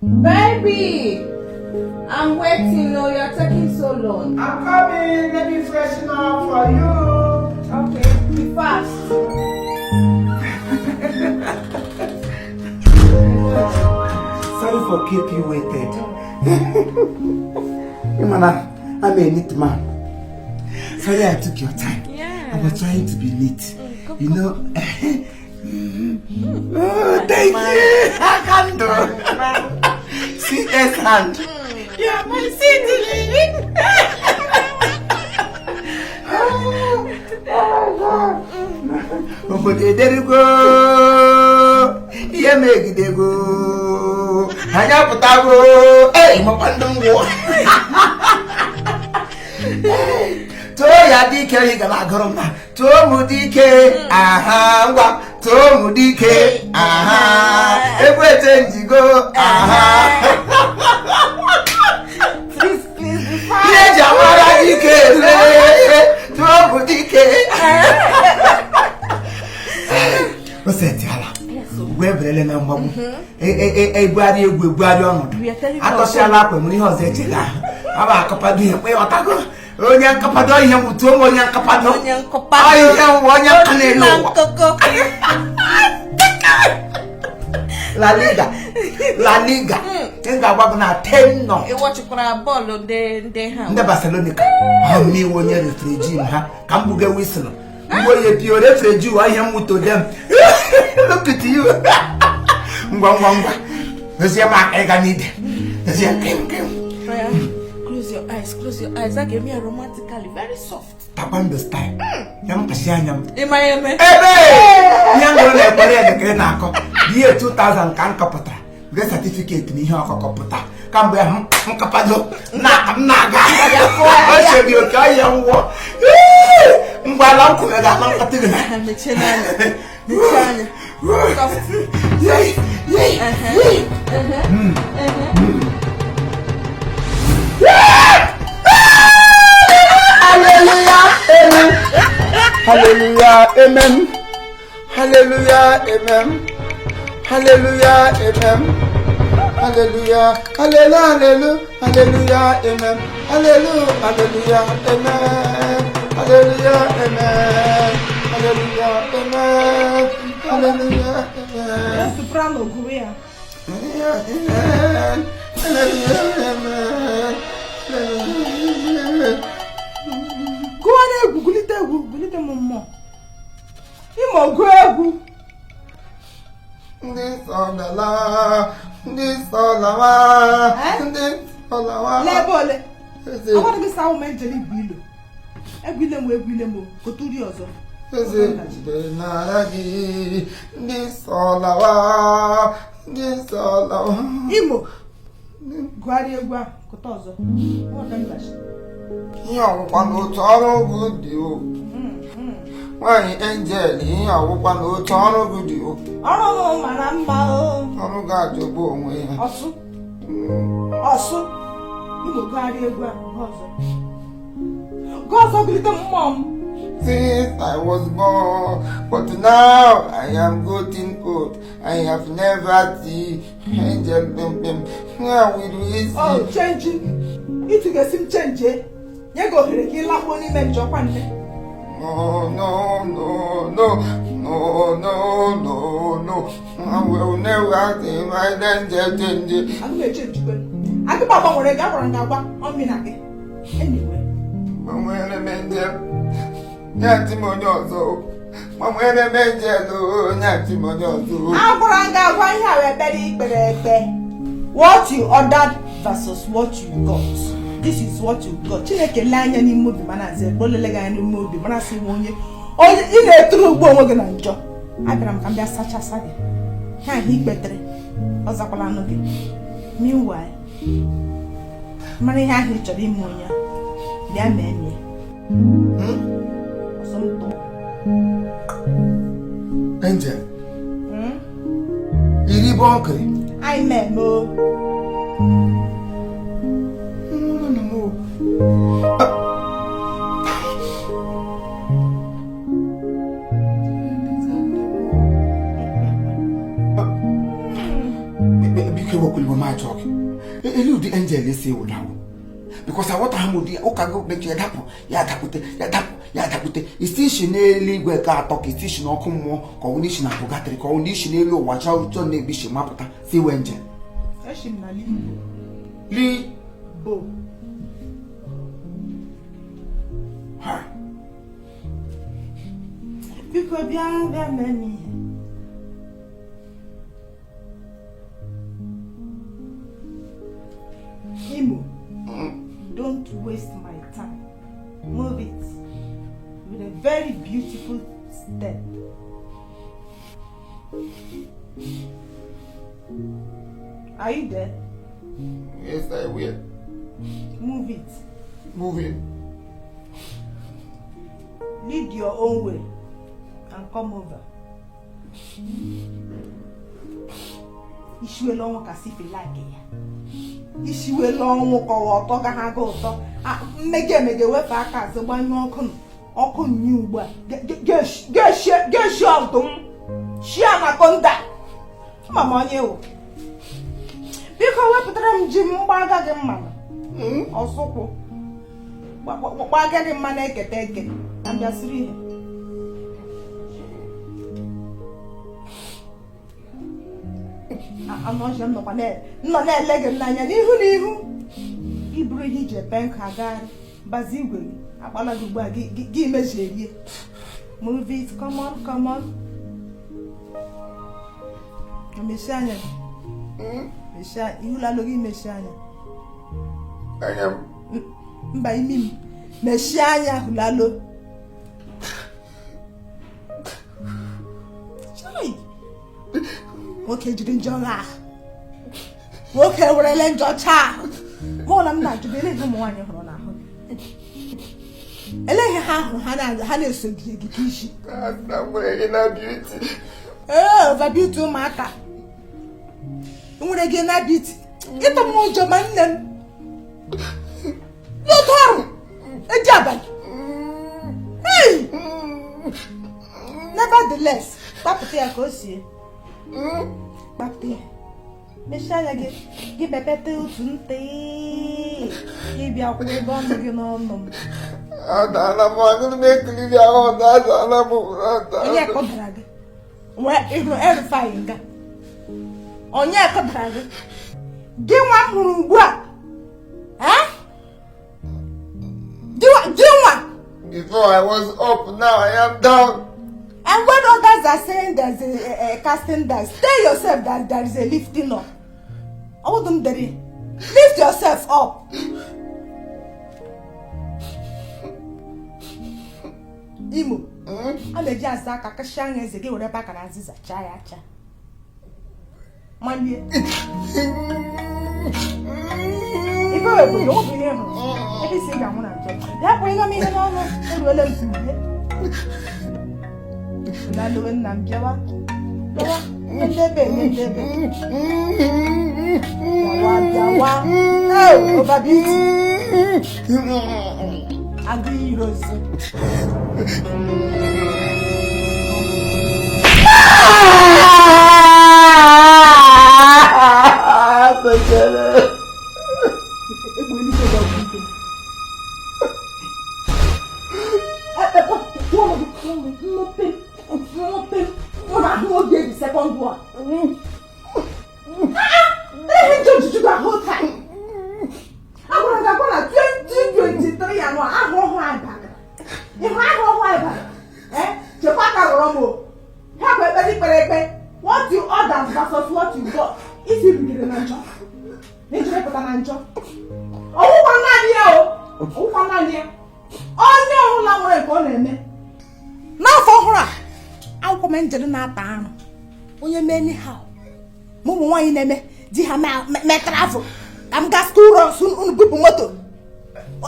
Baby, I'm waiting. No, you're taking so long. I'm coming. Let me freshen up for you. Okay, be fast. Sorry for keep you waited. Man, I'm a neat man. Sorry I took your time. Yeah. I was trying to be neat. Come, you know. Oh, thank you. I can do. CS hand. Yeah, my city. Obodo ederugo ihe megidego anyị apụtago ei makwa ndị ngwụ too ya dike ị ga na-agụrụ m na too mụ dike aha ngwa too mụ dike aha egwu ete njigo aha Please, please be fast. Ihe eji amara dike lee too mụ dike o setiala uwe eberele na mgbagbu ebugharị egwu ebugharị ọnọdụ atọsịala akwa nwere ihe ọzọ echega ahụ ọ bụ akọpado ihe mkpe ọtago onye nkọpado ihe m tuo m onye nkọpado Onye nkọpado. Ọ ihe m onye nka na-elu ụwa La Liga La Liga m ga-agwa gị na tenọ Ị watchikwara bọọlụ ndị ha ndị Barcelona ọ mmiwe onye referee ha ka m gbuge whistle mgbe onye pio referee wa ihe m to them look at you ngwa ngwa ngwa dozie m aka ịga n'ide dozie kem kem. Close your eyes, close your eyes. That gave me a romantically, very soft. Taekwondo style. Ya m kpachi anya m. Ịma ya eme. Ebe ihe ngụrụ na-ekwere ede ka ị na-akọ ihe 2000 ka m kọpụtara were certificate na ihe ọkọkọ pụta kamgbe ahụ m kapado m na-aga o chere oke ọhịa ngwọ ngwa ala nkwume ga-ama nkọta gị na Mechie n'anya. Mechie anya. Soft. Yei, yei, yei. Hallelujah, amen. Hallelujah, amen. Hallelujah, amen. Hallelujah, amen. Hallelujah, hallelujah, hallelujah, hallelujah, amen. Hallelujah, hallelujah, amen. Hallelujah, amen. Hallelujah, amen. Hallelujah, amen. Soprano gụrụ ya. Hallelujah, amen. Hallelujah, amen. Hallelujah. Gụọ egwu, gụlite egwu, gụlite m mmụọ. Imo gụọ egwu. Ndị nsọ bịala, ndị nsọ lawa, ndị nsọ lawa. N'ebe ole? Eze, Agwara gị saa ụmụ ejele igwe ilo. Egwu ile m egwu ile m koturi ọzọ. Eze mgbe nara gị, ndị nsọ lawa, ndị nsọ lawa. Imo gụgharịa egwu ahụ kụta ọzọ. Ihe ọwụkwa n'otu ọrụ gị dị o. Nwaanyị angel, ihe ọwụkwa n'otu ọrụ gị dị o. Ọrụ m mara mma o. Ọrụ gị ajọgbu onwe ya. Ọsụ. Ọsụ. Imo gụgharịa egwu ahụ gụọ ọzọ. Gụọ ọzọ gụlite mmụọ m. Since I was born, but now I am getting old. I have never seen angel bim bim. Now will we Oh, see? change. Itu ga-esi m change. Nye gị ohere ka ị lakpuo n'ime njọ kwa nne. No, no, no, no, no, no, no, no. I will never see my angel change. Aga m eche njikwe. Aga m agbanwere gị, agwara m gị agwa ọmị na gị. Anyway. Gbanwere m angel. Nyati m onye ọzọ. Gbanwere m angel o, nyati m onye ọzọ. Agwara m gị agwa ihe a wee ekpere ikpere ekpe. What you ordered versus what you got. This is what you got. Chineke lee anya n'ime obi mana aza ekpe olele gị anya n'ime obi mara sị nwe onye onye ị na-eturu ugbo onwe gị na njọ. Abịara m ka m bịa sachasa gị. Ha ahụ ikpetere ọ zakwala anụ gị. Meanwhile, mara ihe ahụ ị chọrọ ime onye a, bịa mee mie. Ọsọ m tụọ. Angel. Iri bọnkịrị. Anyị mee o. No, no, no. Biko ewekwala iwe. m ajụọ gị, ele ụdị angel esi ewulawo? Because aghọtaghị m ụdị ụka gị mechie dapụ ya dapụte ya dapụ ya dapụte. Isi isi n'eluigwe ka atọ ka isi isi n'ọkụ mmụọ, ka ọ wụ n'isi na purgatory, ka ọ wụ n'isi n'elu ụwa chọọ chọọ na-ebi isi mapụta si wee njem. Eshi m na limbo. Li Bo. Ha. Biko bịa bịa mee m ihe. Imo, don't waste my time. Move it with a very beautiful step. Are you there? Yes, I will. Move it. Moving. Lead your own way and come over. Ishiwela ọnwụ ka si like ya. Ishiwela ọnwụ kọwa ọtọ ga ha ga ụtọ. Mmege emege wefe aka azụ gbanyụọ ọkụ ọkụ nyi ugbu a. Ga-eshi ọdụm. Shi anaconda. Ama m onye wụ. Biko wepụtara m ji m gbaga gị mmanụ. Ọsụkwụ. Gbaga gị mmanụ ekete eke. Na mbịa siri ihe. Anụ ọhịa m nọkwa nọ na-ele gị n'anya n'ihu n'ihu. Iburu ihe iji epe nkụ agagharị bazi igwe gị akpala gị ugbu a gị mejierie. Move it, come on, come on. Mechie anya gị. Mechie ihu lalụ gị, mechie anya. Anya m. Mba, imi m. Mechie anya hụlalụ. Chai! Nwoke jiri njọ ahụ. Nwoke werele njọ chaa ahụ. Mụ na m na-ajụ gị, elee ihe ụmụ nwaanyị hụrụ n'ahụ gị? Elee ihe ha hụrụ ha na-eso gị gị ka isi? Ee, over beauty ụmụaka. Nwere gị na beauty. Ịtụ m ụjọ ma nne m. N'otu ọrụ eji abalị. Hey! Nevertheless, kpapụta ya ka o sie. Kpapụta ya. Mechie anya gị, gị mepete otu ntị. Gị bịa kwụọ ebe ọnụ gị n'ọnụ m. Adaala m, agụrụ m ekuliri ahụ, adaala m. Onye kọdara gị? Wee ịhụ erufai nga. Onye kọdara gị? Gị nwa m hụrụ ugbu a. Eh? Gị nwa. Before I was up, now I am down. And when others are saying there's a casting down, tell yourself that there is a lifting up. I wouldn't dare. Lift yourself up. Imo, a na-eji aza aka kashia anya eze gị were bakara azịza chaa ya acha. Malie. Ife wee bụ ọ bụ ihe hụrụ. Ebe isi ga-anwụ na njọ. Ya kpọrọ ịga m ihe n'ọnụ eruola m mgbe. Lalowe nna m bịawa. Bịawa. Ndebe ndebe. Bịawa bịawa. Ee, over beauty. Agụ irozi. Second one. Agwara gị agwa na 2023 anọ ahụ ọhụụ anyị bagara. Ịhụ ahụ ọhụụ anyị bagara. Eh? Chekwa aka ghọrọ m o. Ha bụ ekpere ikpere ekpe. What you order versus what you got. Isi bidoro na njọ. Na ijere pụta na njọ. Ọwụkwa naanị ya o. Ọwụkwa naanị ya. Onye ọbụla nwere nke ọ na-eme. N'afọ ọhụrụ a, akwụkwọ m njere na-ata arụ. Onye mee anyhow. Ma ụmụ nwaanyị na-eme di ha mee travel. Ka m gaa school runs unu bupụ moto.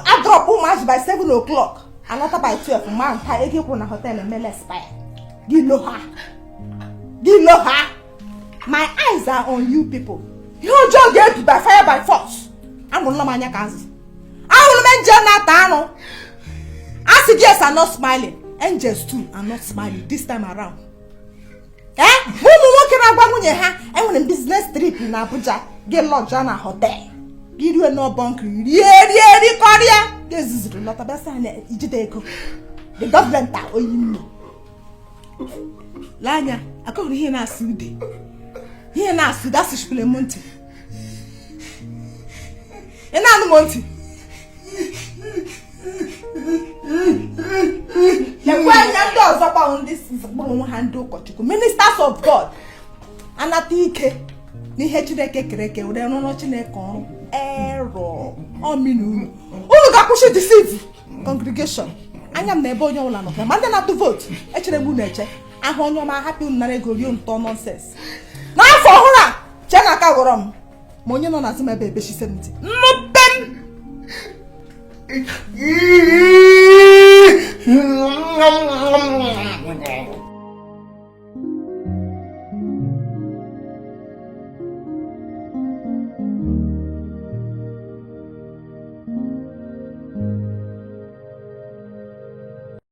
A drop ụmụazị by 7 o'clock. Alọta by 12 ma nta ego ịkwụ na hotel emela expire. Gị lo ha. Gị lo ha. My eyes are on you people. Ihe ọjọọ ga-ebi by fire by force. Amụrụla m anya ka azụ. Ahụrụ m angel na-ata anụ. Asị girls are not smiling. Angels too are not smiling this time around. Ụmụ nwoke na-agwa nwunye ha enwere m business trip na Abuja. Gị lodge na hotel, gị rie n'ọbọ nkiri, rie rie rikọrịa, gị ezuzuru lọta bịa sị anyị ijide ego. The gọọmenti a oyi nne. Lee anya, akọghịrị ihe na-asụ ude, ihe na-asụ ude asụchikwala m ntị. Ị na-anụ m ntị? Lekwa anya, ndị ọzọ gbanwe, ndị kpọrọ onwe ha ndị ụkọchukwu, ministers of God, anata ike n'ihe Chineke kere eke were rụrụ Chineke ọrụ. Erọ ọmịna unu, unu ga-akwụsị deceive congregation. Anya m na ebe onye ọbụla nọ, ma ndị na-atụ vootu, echere m unu eche ahụ onye ọma hapụ unu nara ego rie ntọ nonsense. N'afọ ọhụrụ a, chee na aka ghọrọ m, ma onye nọ n'azụ m ebe ebechise m ntị mmepe m.